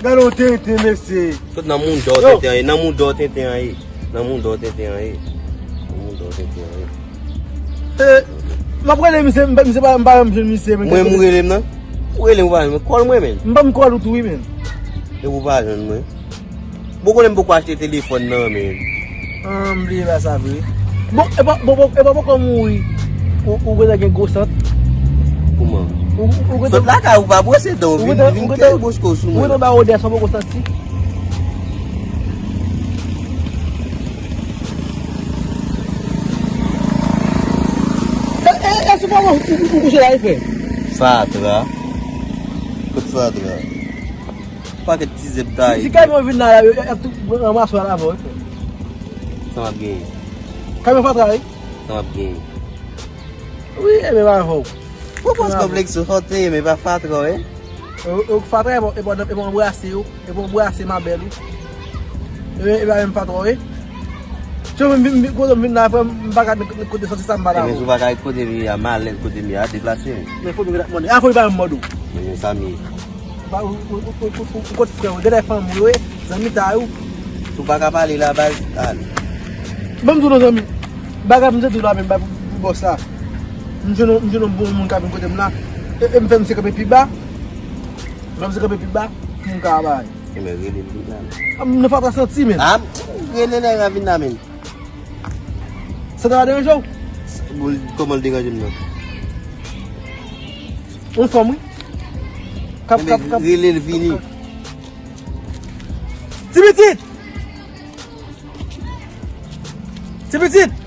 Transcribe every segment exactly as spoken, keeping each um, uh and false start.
Gade yon tenten, mesye. Tout nan moun dò tenten an ye, nan moun dò tenten an ye. Nan moun dò tenten an ye. Nan moun dò tenten an ye. Eh, m ap rele misye, m pa, misye pa, m pa janm jwenn misye, men. Mwen, m rele m nan? Ou rele m, ou pa jwenn mwen. Kòl mwen, men. M pa m kòl ou tou, wi, men. E ou pa jwenn mwen. Bon, konnen m poko achte telefòn nan, men. Ah, m bliye ba sa vre. Bon, e pa, bon, bon, e pa poko mouri. Ou, ou gentan gen gwo sant. Kouman? Ou, ou, ou gentan, sant lakay ou pa bwose dan, ou vin, vin kite bwose sou mwen. Ou gentan ba odè sa poko santi. E, e, e, se pa ou, ou, ou kouche la, e frè? Fatra. Kot fatra? Pakèt ti zèb taye. Si, si kamyon vin la, y ap, y ap tou ranmase w al avè w, wi, frè. Sa m ap genyen? Kamyon fatra, wi. Sa m ap genyen? Wi, e menm avè w. Pwopòz konplèks ou, sa w te ye, men pa fatra, wi. E, e, fatra, e bon, e bon, e bon, anbrase yo, e bon, anbrase ma belle, wi. E, e pa menm fatra, wi. Si w vin, vin, vin, kote m vin la, frè, m pa ka kote soti sa m pa la. Ebyen, si w pa ka kote m ye a, m alèz kote m ye a, deplase. Men foto ki t ap mande. A, foto pa menm mòd ou. Men sa m ye. Ba, ou, ou kot frè w, genlè fanmi w, wi, zanmi ta ou. Si w pa ka pale la, baz, ale. Ban m di w non, zanmi. Bagay m te di w la, menm bay pou, pou bòs la. M jwenn, m jwenn yon bon moun k ap vin kote m la. E, e m fè misye kanpe pi ba. M fè misye kanpe pi ba. Pou m ka bay. Ebyen, rele l vin la, men. A, m nan fatra santi, men. A, rele nèg la vin la, men. Sa ta va deranje w? Kòman l deranje m nan? Yon fanm, wi. K ap, k ap, k ap. Rele l vini. Ti pitit! Ti pitit!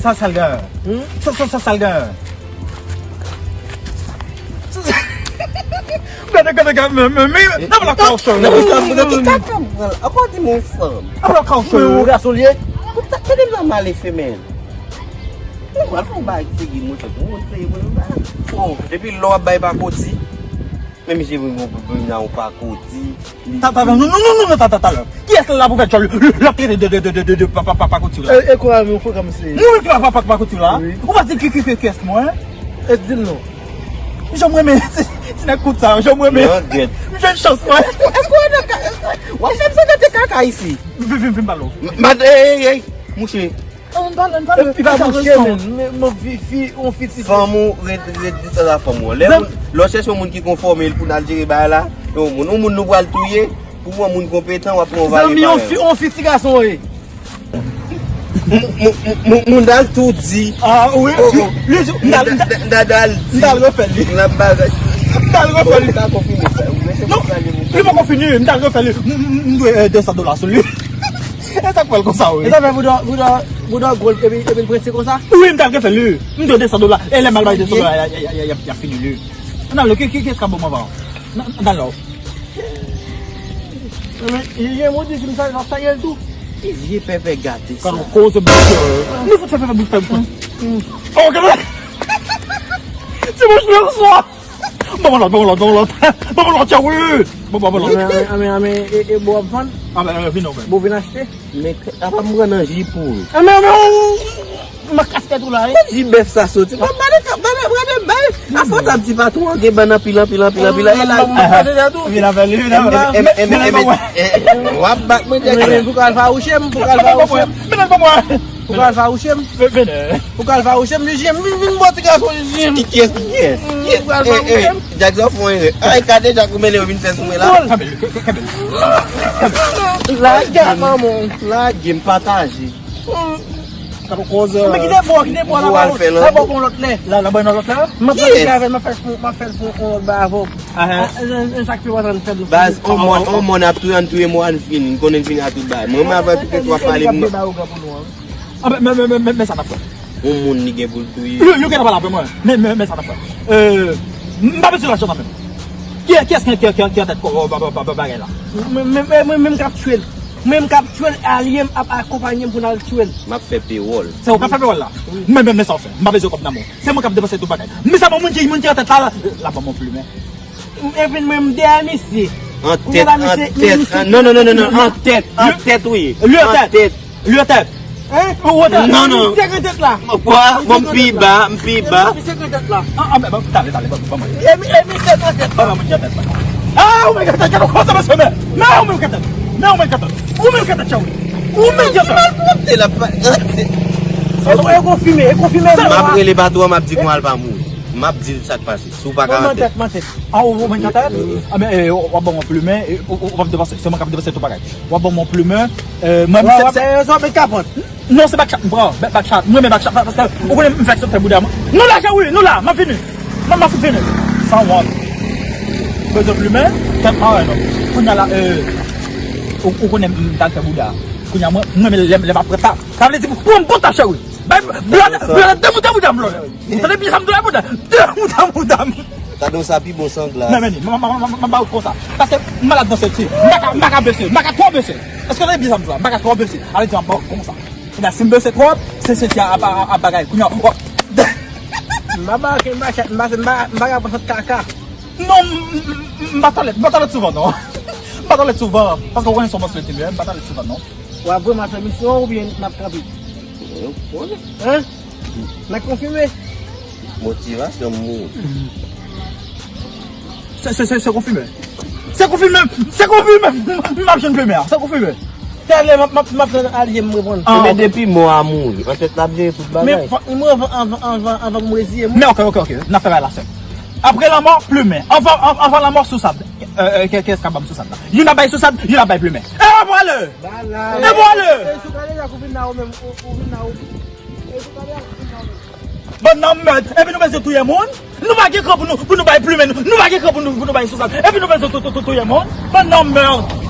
Sa, sa, sa l gen? Hmm? Sa, sa, sa, sa l gen? Gade, gade, gade, men, men, men, nan vòlò kawoutchou. Nan vòlò kawoutchou. Ankò di m yon fanm. Nan vòlò kawoutchou. Yon gason l ye. Gade m nan mal e femèl. Mwen pral fè yon bagay serye, mwen fè pou mwen serye, mwen ba. Oh, depi lè w ap bay pakoti, men misye vin pou, pou, pou nan yon pakoti. Ta, ta, ta, non, non, non, non, ta, ta, ta, la. Kiyès la pou fè djòl? L ap trete de, de, de, de, de, de, pa, pa, pa, pakoti la. E, e kwa yon fo kòm se. Mwen ki pa, pa, pa, pakoti la. Wi. Ou pa di ki, ki, ki, kiyès mwen? E di l non. Jan mwen men, ti, ti nèg kout sa, jan mwen men. Nan gèt. M jwenn chans mwen. Èske w nan ka, èske w ap fè m santi kaka isi? Vin, vin, vin, balo. M, m, ey, ey, ey, mouche. Ann pale, ann pale. Epi pa mouche, men, men, men, fi, fi, yon fi ti. Fanm ou ret, ret distans a fanm ou. Lè moun, lè w chèche yon moun ki konfòme l pou n al jere bagay la, yon moun, yon moun nou pral touye, pou yon moun konpetan, w ap pran yon vale parèy. Zanmi, yon fi, yon fi ti gason, wi. M, m, m, m, moun al tou di. Ah, wi. Oh, oh. Li, li, m t al, m t al, m t al, m t al refè l, wi. L ap bagay. M t al refè l. Ou ta konfime sa. Non, li poko fini, m t al refè l, wi. M, m, m, m dwe, eh, de san dola sou li. E sa k fè l konsa, wi. E sa fè Boudò, Boudò, Boudò gwo, epi, epi l prese konsa? Wi, m t al refè l, wi. M dwe de san dola. E lè m al bay de san dola, y a, y a, y a, y a, y a fini, wi. Ann ale, ki, ki, kiyès k ap ban m anvan? Ann, ann ale. Men, jen modi fin sa, l ap taye l tou. E vye pèpè gate sa. Kan koze bouch, nou fout fè pèpè bouch fè bouch. Oh, gade. Ti bouch blan swa. Ban mwen lòt, ban mwen lòt, ban mwen lòt. Ban mwen lòt, ya, wi. Ban mwen lòt. Ame, ame, ame, e, e, bo ap vann? Ame, ame, vin non, men. Bo vin achte? Men, apa m pran nan ji poul? Ame, ame, ou, m ak kaskèt ou la, wi. Kot ji bèf sa soti? Ban m gade, gade, gade, bay. Afò ta di patwon an gen bann anpil, anpil, anpil, anpil. E la, vin avè li, vin avè li. Ame, ame, ame, ame, w ap bat mwen, Jackson. Pou kal fawouche m, pou kal fawouche m. Mennen l ban mwen. Pou kal fawouche m. Pou kal fawouche m, J M, vin, vin bò ti gason, J M. Ki, kiyès, kiyès? Pou kal fawouche m. Jack, sa w fè yon erè. Ay, gade Jack, ou mele yo vin fè sou mwen la. Kanpe l, kanpe l. Lage manman. Lage m, pataje. Sa pou koze. Men kite bò, kite bò, la bò, la bò pou lòt lè. La, la bò nan lòt lè? M ap pale avè l, m ap fè l pou, m ap fè l pou yon lòt bagay avè w. Ahan. Sa k pi enpòtan, n fè l. Baz, on mòn, on mòn ap touye, an touye mòn, fini. N konnen n fini a tout bagay. Mwen, mwen avè tout etwa pale. Ah, men, men, men, men, men, men sa n ap fè. Yon moun li gen pou l touye. Yo, yo gentan pale avè mwen. Men, men, men sa n ap fè. Euh, m pa bezwen lajan nan men m. Ki, kiyès ki, ki, ki, ki antèt ko-, ba, ba, ba, ba, bagay la? Mwen, mwen, mwen, mwen, mwen k ap tchwe l. Mwen, mwen k ap tchwe l, alye m ap akonpanye m pou n al tchwe l. M ap fè pewòl. Se ou k ap fè pewòl la? Wi. Men, men, men sa w fè. M pa bezwen kòb nan men w. Se mwen k ap depanse tout bagay. Men sa bon, moun ki, moun ki antèt la, la, la ban mwen plimen. Epi mwen, m dèyè misye. Antèt, antèt. Non, non, non, non, non, antèt, antèt, wi. Li antèt. Antèt. Li antèt. Hein? Ou wè, non, non. Misye gen tèt la. Bon, m pi ba, m pi ba. Misye gen tèt la. Ah, ah, men, bon, talè, talè, bon, bon, bon. E mi-, e misye gen tèt la. Bon, bon, bon, tèt la. Ah, ou mèt tèt, gade kòman sa, mesye, men. Men, ou mèt tèt. Men, ou mèt tèt. Ou mèt tèt, Chawi. Ou mèt tèt. Malpwòpte la, pa, sa, e konfime, e konfime. M ap rele patwon, m ap di Gon Al pa mouri. M ap di l sa k pase. Si w pa ka mantè. Mantè, mantè. Ah, ou, ou mèt tèt. Ah, men, eh, w ap ban mwen plumen, eh, ou, ou, w ap depanse. Se mwen k ap depanse tout bagay. W ap ban mwen plumen, eh, mwen, w ap, se, w ap, se, w ap met kapòt. Non, se bak chat, m pran. Bak, bak chat. Mwen, men bak chat. Paske, ou konnen, m fèk sot fè bouda mwen. Nou la, Chawi, nou la. M ap vini. Mwen, m ap vini. San wont. Bezwen plumen, tèt mwen, non. Kounye a la, eh, ou, ou konnen, m t al fè bouda. Kounye a, mwen, mwen, men lè, lè m ap pran tap. Sa vle di, pran m bon tap, Chawi. Bay, blòdè, blòdè, demoute bouda m, blòdè. Ou tande byen sa m di w la, blòdè? Demoute bouda m. Kado sa pi bon san glas. Men, men, men, men, men, men, men, ba w konsa. Paske m malad nan senti. M pa ka, m pa ka bese, m pa ka twò bese. Èske w tande byen sa m di w la? M pa ka twò bese. Ale di w ap ba w konsa. Kounye a, si m bese twòp, se senti a, a, a, a bagay. Kounye a, w ap. M pa ba w okenn machat, m pa, m pa, m pa ka pran sot kaka. Non, m, m, m, m pa twalèt, m pa twalèt souvan, non. M pa twalèt souvan, paske w konnen se yon bòs legliz, m pa twalèt souvan, non. W ap vrèman fè misyon an oubyen n ap kanpe? Mwen, mwen. Hein? N ap konfime? Motivasyon m mouri. Se, se, se, se konfime. Se konfime. Se konfime. M ap jwenn plumen an. Se konfime. Talè, m ap, m ap, m ap tann alye m reponn. Ah, men ok. Depi mò a mouri, antèt la ap jere tout bagay. Men fòk li mouri anvan, anvan, anvan, anvan pou m reziye m. Men ok, ok, ok. N ap fè bagay la senp. Apre lanmò, plumen. Anvan, an-, anvan lanmò, sou sab. Euh, euh, kiyès k ap ban m sou sab la? Youn ap bay sou sab, youn ap bay plumen. E vwala! Bala. E vwala! E sou gade la kou vin la ou menm, ou, ou vin la ou. E sou gade la kou vin la ou menm. Bann nan mèd. Epi nou bezwen touye moun. Nou pa gen kran pou nou, pou nou bay plumen. Nou pa gen kran pou nou, pou nou bay sou sab. Epi nou bezwen tou, tou, tou, touye moun. Bann nan mèd.